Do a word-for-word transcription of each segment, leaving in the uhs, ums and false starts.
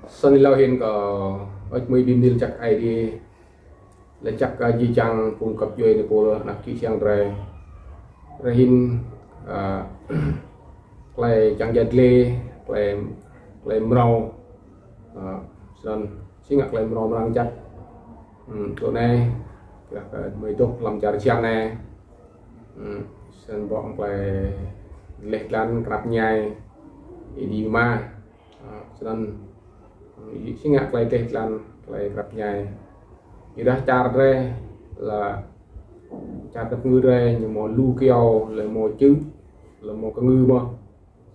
Snăn êlâo hĭn kơ ăt mui bi mni lač jăk Aê Diê, lač jăk kơ jih jang phung găp djuê êpul anak čư̆ čhiăng drei. Drei hĭn, ơ, klei čiăng yăl dliê, klei, klei mrâo, ơ, snăn si ngă klei mrâo mrang jăk. Hmm, tơ anei, kơ mei dôk hlăm čar Siam anei. Hmm, snăn bŏ klei leh dlan knap mñai, êdi ama. Ơ, snăn, hmm, si ngă klei leh dlan, klei knap mñai. Êdah čar drei, leh čar tăp ngư drei, ñu mâo lu kyâo, leh mâo čư̆, leh mâo kngư mơh.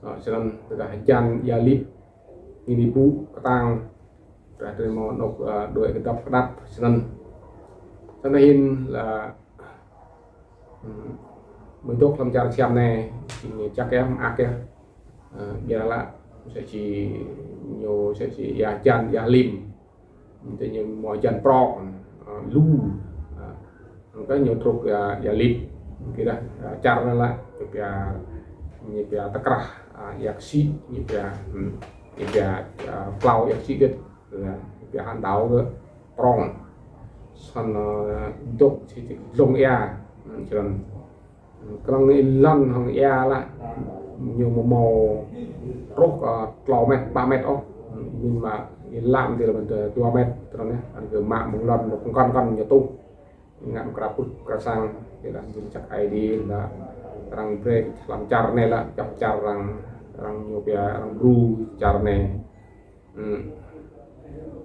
Ơ, snăn tơdah jan êa lip, ngĭn êbu ktang, tơdah drei mâo anôk, ơ, đuĕ kdăp kdăp, snăn. Snăn hĭn leh, hmm, mei dôk hlăm čar Siam anei, ñu čăk yơh, mơak yơh. Ơ, ƀiădah leh, msĕ si ñu, msĕ si êa jan, êa lip. Msĕ ñu mâo jan prŏng, ơ, lu. Ơ, kơ ñu truh êa, êa lip. Kơ dah, ơ, čar anăn leh, ñu pia, ñu pia tơkrah, ơ, êa ksĭ, ñu pia, hmm, ñu pia, ơ, klâo êa ksĭ gĭt. Ơ, ñu pia hŏng đao kơ prŏng. Snăn, ơ, dôk si, si dlông êa, hmm, snăn. Knŏng êlan hŏng êa leh, ñu amâo mâo truh, ơ, tlâo met, pă met ôh. Mĭn mă êlam ti lăm dua met, trŏng yơh, anăn kơ mă mơ̆ng lăn, mơ̆ng kăn kăn ñu tuh. Ngă mkra pŭt, mkra sang, êlah mĭn jăk Aê Diê, leh arăng brei hlăm čar anei leh, djăp čar arăng, arăng ñu pia, arăng đru čar anei. Hmm.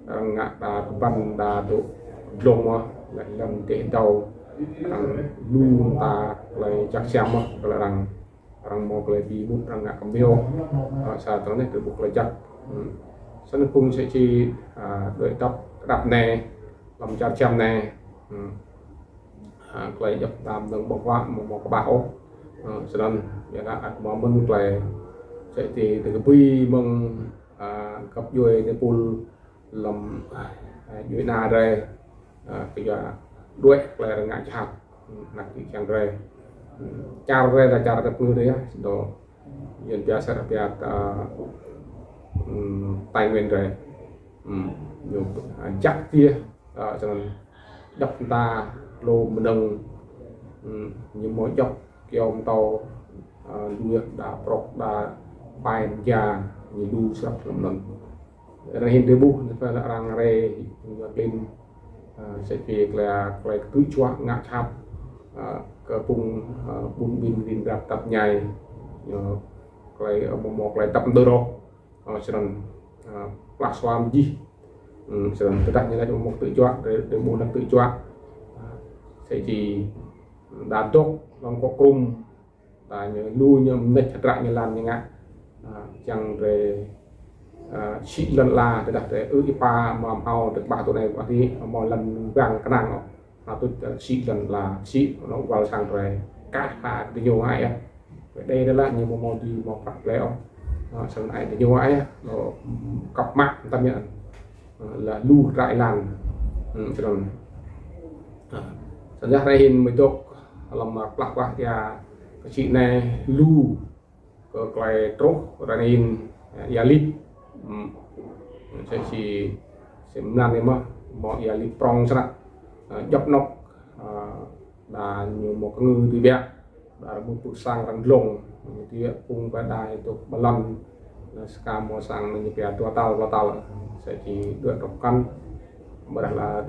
Arăng ngă đa kbăn đa dôk dlông mơh, leh lăn dih dâo, arăng lu mta klei jăk siam mơh, klei arăng, arăng mâo klei bi mŭt, arăng ngă kmhio. Ơ, sa tơl anei kơ ƀuh klei jăk. Hmm. Snăn phung msĕ si, ơ, đuĕ dăp, kdăp anei, hlăm čar Siam anei. Hmm. Ơ, klei djăp mta mnơ̆ng ƀơ̆ng huă, amâo mâo kƀah ôh. Ơ, snăn, ƀiădah ăt mâo mơ̆n klei, msĕ si, si kbưi mơ̆ng, ơ, găp djuê êpul hlăm, ơ, djuê ana drei, ơ, kyua đuĕ klei arăng ngă jhat, hmm, anak čư̆ čhiăng drei. Hmm, čar drei leh čar tăp ngư drei yơh, dôk, Yuăn pia srăng pia, ơ, hmm, Tây Nguyên drei. Hmm, ñu, ơ, jăk tiê, ơ, snăn djăp mta lu mnơ̆ng, hmm, ñu mâo djăp kyâo mtâo, ơ, lu yơh, đa prŏk, đa pai mja, ñu lu snăk hlăm anăn. Ară anei hĭn drei ƀuh, ñu pia arăng rai, ñu klin, ơ, msĕ si klei, klei ktư̆ juă ngă jhat, ơ, kơ phung, ơ, ƀun ƀin rin rap tăp mñai, ñu klei, ơ, amâo mâo klei tăp mđơr ôh. Ơ, snăn, ơ, plah suam jih. Hmm, snăn tơdah ñu lač amâo mâo ktư̆ juă, drei, drei ƀuh anak ktư̆ juă. Ơ, msĕ si đa dôk hlăm kŏ krŭm, đa ñu lu ñu mnêč hdră ñu lăn ñu ngă. Ơ, čiăng drei, ơ, sĭ lăn ala, tơdah drei ư êpa mâo mhao, drei kƀah tui anei kƀah dih, mâo lăn wang knang ôh. Hnă tuč, ơ, sĭ lăn ala, sĭ, anôk wăl sang drei. Kah ha diñu ai yơh. Drei đei leh ñu amâo mâo dưi mâo prăk klei ôh. Ơ, sang ai diñu ai yơh. Anôk kăp mă mtam yơh. Ơ, leh lu hdră êlan. Hmm, snăn. Ơ, snăn yơh ară anei hĭn mei dôk hlăm, ơ, plah wah êa ksĭ anei lu kơ klei truh ară anei hĭn, ơ, êa lip. Hmm. Msĕ si, si mlan anei mơh, mâo êa lip prŏng snăk. Ơ, djăp anôk, ơ, đa ñu mâo kngư tui biă, đa arăng mŭt pưk sang arăng dlông, tui biă phung ba đa dôk ba lăn, leh sa ka mâo sang ñu pia dua tal, tlâo tal. Msĕ si đuĕ dôk kăn, ƀiădah leh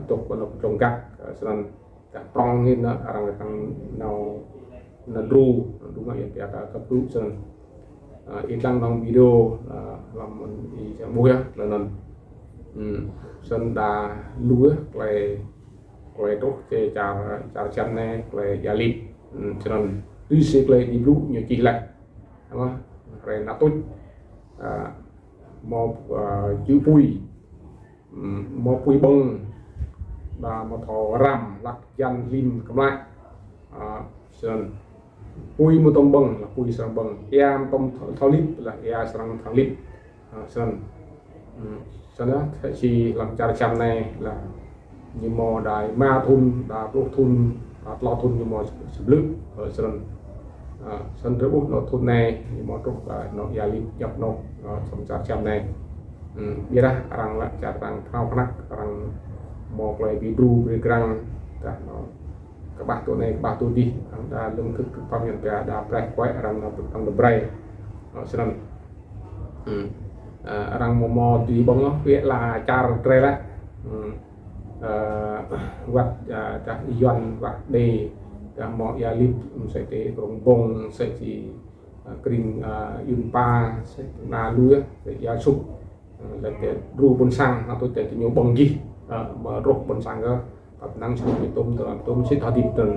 dôk ba anôk dlông găk, ơ, snăn. Dah prŏng hĭn, arăng, arăng nao, nao đru, đru ngă Yuăn pia kơ kăp đru snăn. Ơ, ih dlăng hlăm video, ơ, hlăm ih čiăng ƀuh yơh, leh anăn. Hmm, snăn đa lu yơh, klei, klei truh ti čar, čar Siam anei, klei êa lip. Hmm, snăn, tui si klei Aê Diê blŭ ñu čih leh. Ama, klei hnă tuč, ơ, mâo, ơ, čư̆ pui. Hmm, mâo pui ƀơ̆ng, đa mâo thâo răm, hlăk jan hlĭm kmlă. Ơ, snăn. Pui mâo tông ƀơ̆ng, leh pui srăng ƀơ̆ng. Êa mâo tông thâo, thâo lip, leh êa srăng thâo lip. Ơ, snăn. Hmm, snăn yơh, msĕ si hlăm čar Siam anei, leh ñu mâo đa êma thŭn, đa pluh thŭn, đa tlâo thŭn ñu mâo sa blư̆, ơ, snăn. Ơ, snăn drei ƀuh anôk thŭn anei, ñu mâo truh, ơ, anôk êa lip djăp anôk, ơ, hlăm čar Siam anei. Ƀiădah arăng lĕ čar arăng thâo knăk, arăng mâo klei bi đru bi grăng, dah nô kƀah tơ anei, kƀah tơ dih, arăng đa lưng thực thực phẩm nhân pia đa preh kuai arăng nô arăng đa brei. Nô snăn. Arăng mâo mâo dih ƀơ̆ng nô, wĭt leh čar drei leh. Wăt, dah Yuăn wăt đei, dah mâo Ia Lip, msĕ ti krông Bông, msĕ ti krĭng Yun Pa, msĕ na lui, msĕ Ia Sŭk. Leh ti đru ƀuôn sang, na tui ti ñu ƀơ̆ng jih, mă roh ƀuôn sang kơ, păp năng sĭt ñu tôm, tôm sĭt thâo dĭp tơl.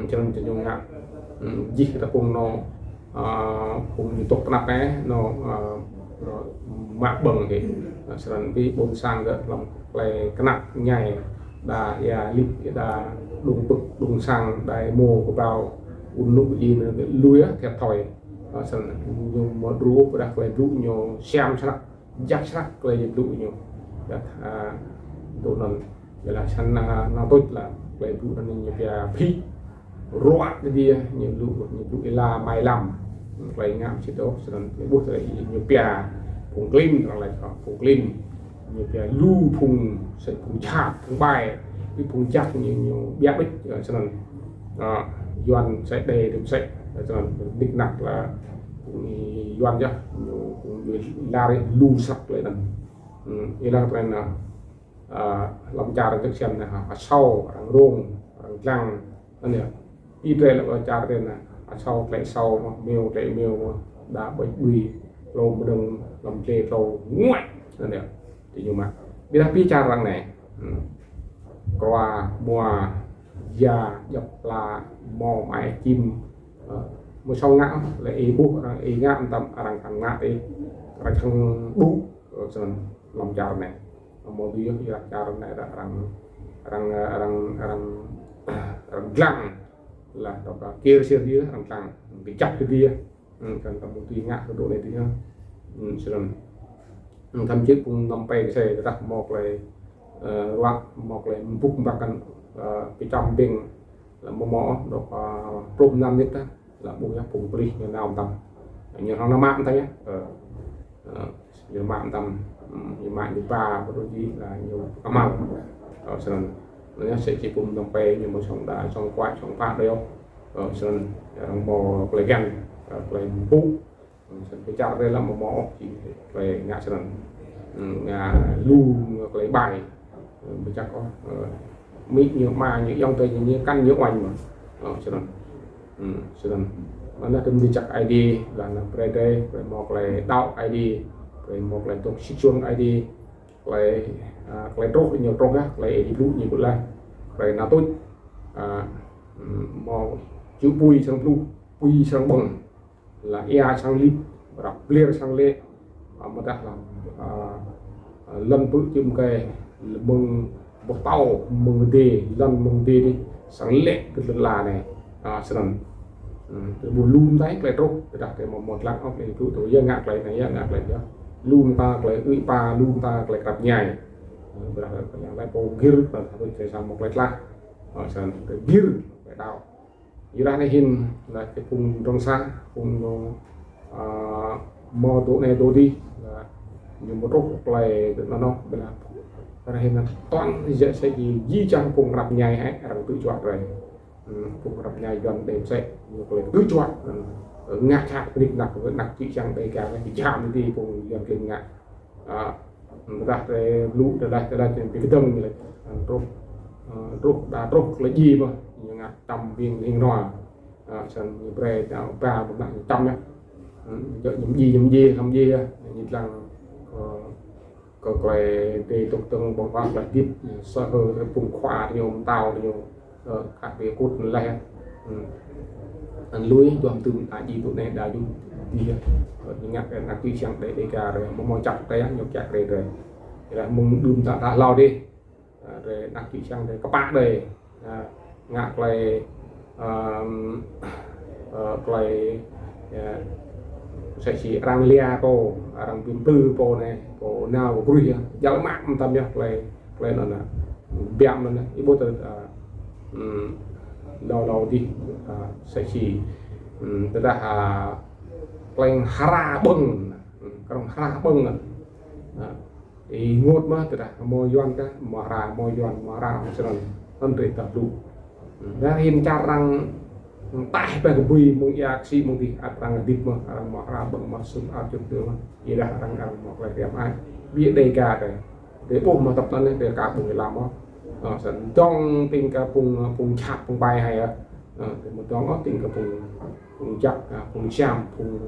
Črăn ti ñu ngă jih kơ ta phung nô, phung ñu tŏk knăk eh, nô mă ƀơ̆ng kơ. Snăn bi ƀuôn sang kơ hlăm klei knăk ñai, đa Ia Lip, đa đŭng pưk, đŭng sang, đa mâo kbao, ŭn nŭk i nơ lui thiăt thoi. Snăn ñu mâo đru ƀiădah klei blŭ ñu siam snăk, jăk snăk klei ñu blŭ ñu. Dah, dô năn, ƀiădah snăn, na tuč leh klei blŭ năn ñu pia phĭ. Ruă ti dia ñu blŭ, ñu blŭ êla mai lăm. Klei ngă sĭt ôh, snăn ƀuh klei ñu pia phung klin, arăng lač phung klin. Ñu pia lu phung, msĕ phung jhat, phung ƀai, phung jăk ñu, ñu ƀiă ƀĭt, snăn. Yuăn msĕ đei, msĕ, snăn, nik nak leh, phung Yuăn yơh, ñu, ñu lar lu săk klei năn. Êlah klei năn, hlăm čar Việt Nam năn, asâo, arăng rông, arăng dlăng, năn yơh. Ih drei lĕ čar drei năn, asâo klei asâo mơh, miu klei miu mơh, đa ƀuh ƀui, tlâo mnơ̆ng, hlăm tlei tlâo nguai, năn yơh. Ti ñu mă. Ƀiădah bi čar arăng anei. Krua, mua, ya, djăp la, mâo mai čim. Mâo sŏng ngă, leh ih ƀuh arăng ih ngă mtam arăng kăn ngă ih. Arăng kăn ƀuh, snăn hlăm čar anei. Mâo dui yơh, ya čar anei dah arăng, arăng, arăng, arăng, arăng dlăng. Lah, tŏ ka kir sir dia, arăng dlăng. Kjăp kơ dia. Kăn ta mâo dui ngă kơ dô anei dih. Snăn. Thậm chí phung năm pei ksei dah mâo klei, ruă, mâo klei mpŭk mpăk kăn, kčăm ƀing, leh mâo mâo, dôk, pluh năm mnĭt dah. Leh ƀuh yơh phung pôlis ñu nao mtam. Ñu hŏng nao mă mtam yơh. Ñu mă mtam, ñu mă ñu ba, ƀuh dô jih leh ñu kmhal. Snăn. Năn yơh msĕ si phung năm pei ñu mâo sŏng đa, sŏng kuai, sŏng pă đei ôh. Snăn, arăng mâo klei găn, klei mpŭ. Snăn bi čar drei leh mâo mâo ôh, klei ngă snăn. Ngă lu, klei ƀai. Bi čăk ôh, amĭ ñu, ama ñu, ayŏng adei ñu, ñu kăn ñu uêñ mơh. Snăn. Snăn. Anăn tơdah bi čăk Aê Diê, leh anăn brei drei, brei mâo klei đăo Aê Diê, brei mâo klei dôk sĭt suôr Aê Diê, klei, klei truh ñu truh yơh, klei Aê Diê blŭ ñu blŭ leh, klei na tuč, mâo čŭ pui srăng blŭ, pui srăng ƀơ̆ng. Lah ia srăng lip, rah blir srăng lĕ, amâodah lah, lăn pưk čư̆ mkei, mơ̆ng boh tâo, mơ̆ng dê, lăn mơ̆ng dê dih, srăng lĕ kơ lăn ala anei. Snăn. Tơ ƀuh lu mta klei truh, tơdah drei mâo mâo dlăng ôh, klei truh tơ ya ngă klei anei, ya ngă klei yơh. Lu mta klei ư̆ êpa, lu mta klei krăp mñai. Ƀiădah klei pô gĭr, ƀiădah drei srăng mâo klei tlah. Snăn, drei gĭr, klei đăo. Ƀiădah anei hĭn, leh ti phung drŏng sa, phung ñu, mâo dô anei dô dih, leh ñu mâo truh klei năn nô, ƀiădah ară anei năn tuăn, ya msĕ si jih jang phung krăp mñai hĕ, arăng ktư̆ juă drei. Phung krăp mñai Yuăn đei msĕ, ñu klei ktư̆ juă, ngă jhat kơ nik nak, anak čư̆ čhiăng Đêga, jhat ti phung Yuăn klei ngă. Ƀiădah drei blŭ, tơdah, tơdah, drei bi kdơ̆ng ñu lĕ. Truh, truh, đa truh klei djiê mơh, ñu ngă čăm ƀing hing nua. Snăn ñu brei, đa ba, ƀơ̆ng ñu čăm yơh. Jŏ ñu mdjiê, ñu mdjiê, hlăm djiê yơh. Ñu dlăng, kơ klei drei dôk dơ̆ng ƀơ̆ng huă klei hdĭp, sa hơ drei phung khua ñu, mtao ñu, kăk bi kŭt leh. Anăn lui, duam tŭm ta djiê tŭ anei đa jŭ dih yơh. Ñu ngă kơ anak čư̆ čhiăng Đê, Đêga drei, mâo mâo čăk drei, ñu kiă kriê drei. Ƀiădah mơ̆ng đưm ta đa hlâo dih. Drei anak čư̆ čhiăng drei kpă drei. Ngă klei, klei, msĕ si arăng lia pô, arăng bi mplư pô anei, pô nao pô gruih yơh. Jăl mă mtam yơh klei, klei năn năn. Biă mơh năn, ih ƀuh tơ, lâo lâo dih, msĕ si, tơdah, klei hra ƀơ̆ng, knŏng hra ƀơ̆ng năn. Ơ, ênguôt mơh, tơdah mâo Yuăn kah, mâo hra, mâo Yuăn, mâo hra, mâo snăn, anăn drei tăp lu. Dah hĭn čar arăng taih pĕ kbưi mơ̆ng êa ksĭ mơ̆ng dih, ăt arăng hdĭp mơh, arăng mâo hra ƀơ̆ng mơh, sŭn ar čŭt dơ̆ng mơh. Êdah arăng, arăng mâo klei hriăm ai. Bi Đêga drei. Drei ƀuh mơh tăp anăn drei ka ƀuh êlam mơh. Ơ, snăn dŏng tĭng kơ phung, phung jhat, phung ƀai hĕ yơh. Ơ, drei mâo dŏng ôh tĭng kơ phung, phung jăk, ơ, phung siam, phung,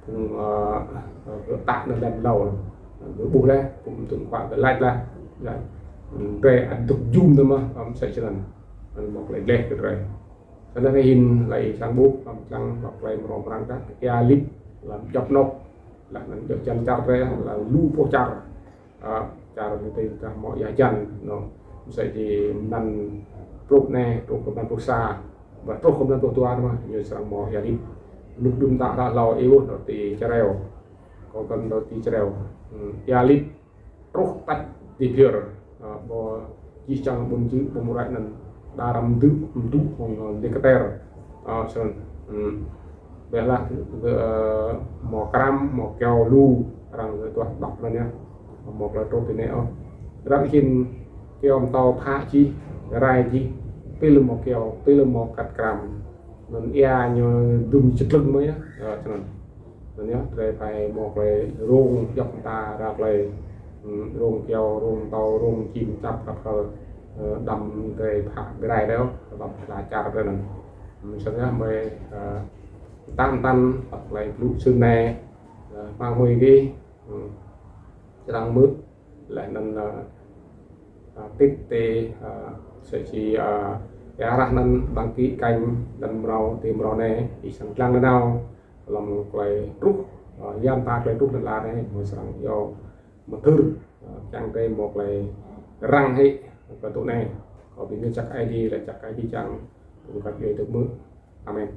phung, ơ, ơ, kơ tă anăn lăm êlâo. Ơ, drei ƀuh leh, phung tŭng khua kơ lač leh. Lač. Drei ăt dôk jum tơ mơh, ơ, msĕ snăn. Ơ, mâo klei dleh kơ drei. Snăn hĭn lei sang ƀuh, hlăm člang, hlăm klei mrâo mrang kah, êa lip, hlăm djăp anôk, leh anăn djăp čar drei, leh lu pô čar. Ơ, čar anăn drei kah mâo êa hjan, nô. Msĕ si mlan truh anei, truh kơ mlan pluh sa, ƀiădah truh kơ mlan pluh dua mơh, ñu srăng mâo êa lip. Nuk dŭm ta hlâo êwuh nô ti Čreo. Kâo kăn nô ti Čreo. Hmm, êa lip truh tač ti Phiơr, ơ, ƀuh jih jang ƀuôn čư̆, ƀuôn mrâo anăn, đa arăng mdư̆, mdư̆ hŏng, ơ, dêkter. Ơ, snăn. Hmm. Ƀiădah, ơ, mâo kram, mâo kyâo lu, arăng kơ tuah dôk anăn yơh. Mâo klei truh ti anei ôh. Arăng hĭn kyâo mtâo phă jih, rai jih, pil mâo kyâo, pil mâo kăt kram. Anăn êa ñu dŭm čơtlưng mơh yơh. Ơ, snăn. Anăn yơh, drei phải mâo klei rông djăp mta ra klei, hmm, rông kyâo, rông mtâo, rông čĭm čăp kăp kăl, ơ, đăm drei phă bi rai dơ̆ng, đăm hla čar drei anăn. Hmm, snăn yơh, mơi, ơ, mtam mtam, ăt klei blŭ snăn anei, ơ, mơ̆ng mơi dih, hmm, srăng mŭt, leh anăn, ơ, ơ, tĭt ti, ơ, msĕ si, ơ, êa arăng anăn đăng ký kênh lăn mrâo, ti mrâo anei, ih srăng dlăng nanao, hlăm klei truh, ơ, ya mta klei truh lăn ala anei, mơi srăng iêu mthưr, ơ, čiăng drei mâo klei răng hĕ, kơ tŭ anei. Kâo bi mni jăk Aê Diê, leh jăk Aê Diê čiăng, phung găp djuê dôk hmư̆. Amen.